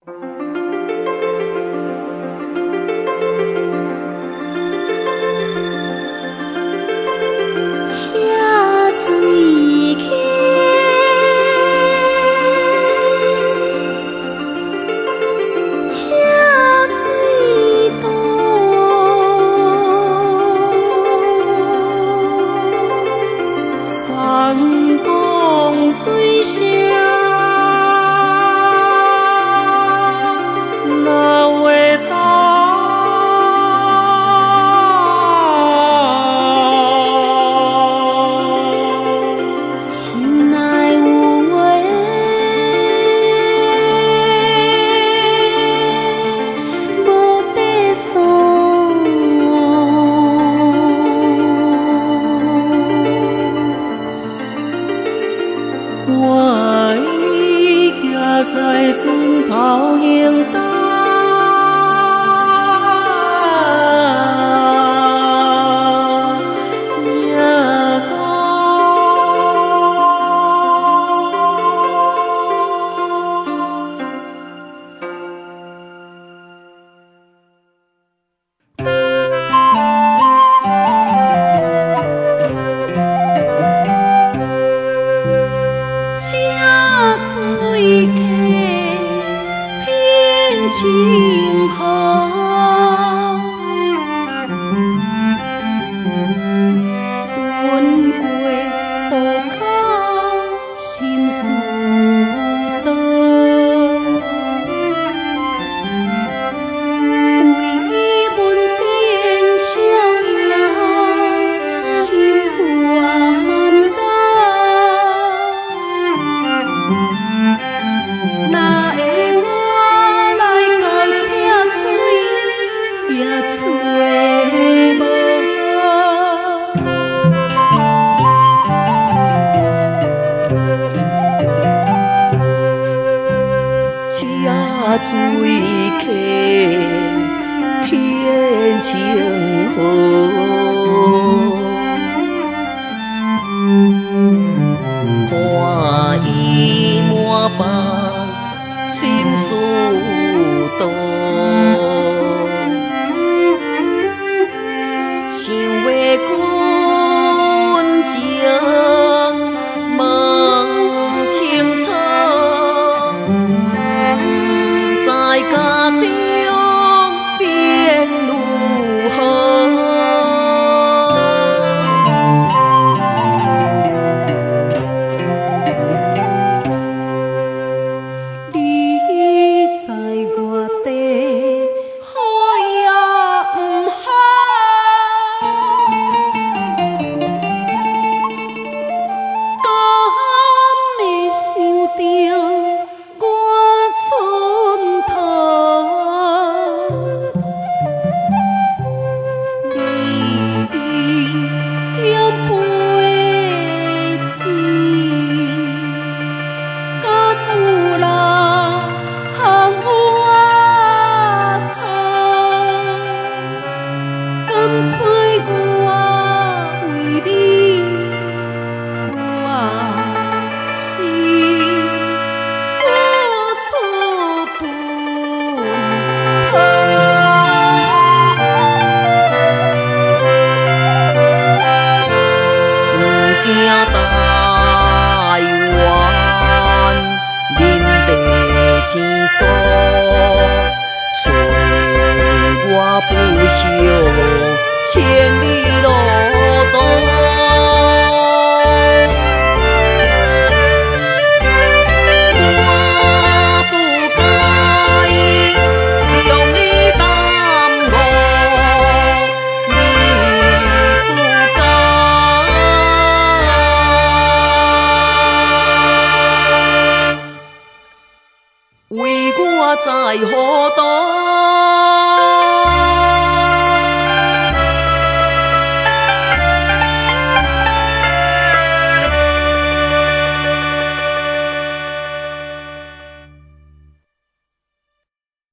车水溪，车水渡，山江水声，哪会当？心内有话，无得诉。看伊徛在船头形单。车水溪，天晴好，船过渡口心事多，为伊文典逍遥，心肝担。哪会我来到车水，也找无？车水溪，天晴好，看伊满腹心事多，想欲军情问清楚，不知家中变如何。你知我地好也毋好，敢会想著我出头？你两杯水，敢有人通我哭？敢知我为你我是四处奔跑。不惊台湾人地生疏，找我不惜千里路途。我不该将你耽误，你不该为我在乎。